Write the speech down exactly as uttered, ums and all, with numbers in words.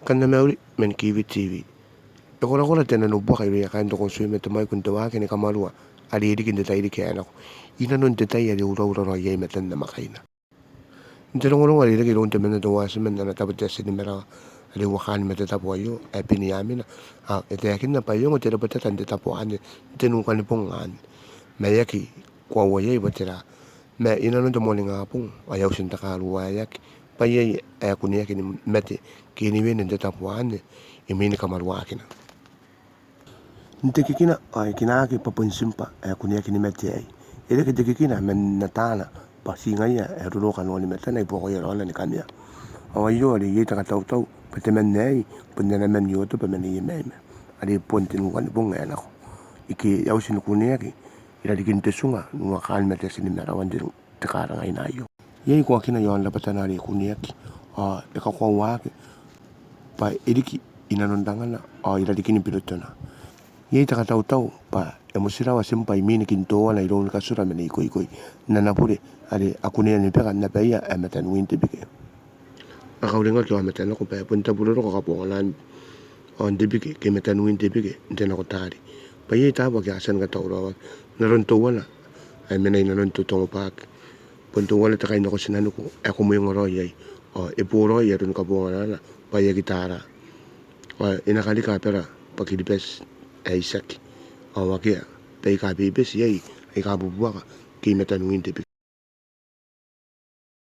Kam na mauri man Kiwi TV. E korakora te nanobuaka irouia kaain te Konsoi ma te Maiku n te waaki ni kamarua are e riki n te tairiki ae nako, i nanon te tai are e uraura raoi iai matan namwakaina. N te rongorongo are e reke iroun temanna te uatiman n ana tabo te Atinimarawa are uakaan ma te tabo aio, ae Biniamina, ao e taekinna bwa e ongo te rebwetata n te tabo anne n te nukanibong anne, ma e aki koaua iai bwa tera. Ma i nanon te moaningabong ao e a uti n takaruaeaki bwa iai ae kuneaki ni mate ke ni wene n te tabo anne imwin kamaruakina. N te kikina ao e kinaaki bwa bon Simba ae kuneaki ni mate aei. E reke te kikina man ataana bwa ti ngaia ae roro kanoan matana i buakoia raona ni kamea. Ao aio are iai te katautau bwa temanna aei bon ana man Iotoba ma Nei Emaima, are bon te nukanibong ae nako, ike e a uti ni kuneaki i rarikin te tiunga n uakaan ma te Atinimarawa n te, te karangaina aio. Iai koakina i aon rabwatana are e kuneaki, ao e kakoauaki bwa e riki i nanon rangana ao i rarikin birotona. Iai te katautau bwa e motirawa Simba imwin kin teuana iroun Katura ma Nei Koikoi n ana bure are a kunea ni beka n abaia ae Matanwin te Bike. A kauringaki aomata nako bwa e bon tabu roroko kabonganaan aon te bike ke Matanwin te Bike n te nako taari, bwa iai taabo ake a tia ni katauraoaki. N aron teuana ae mena i nanon te tongobaki, bon teuana te kainako tinaniku ae ko mwengaraoi iai, ao e boraoi aron kabonganaana bwa e aki taraa. Ao e na karika abara bwa Kiribati ae itiaki, ao akea baika bebete iai aika bubuaka ke i Matanwin te Bike.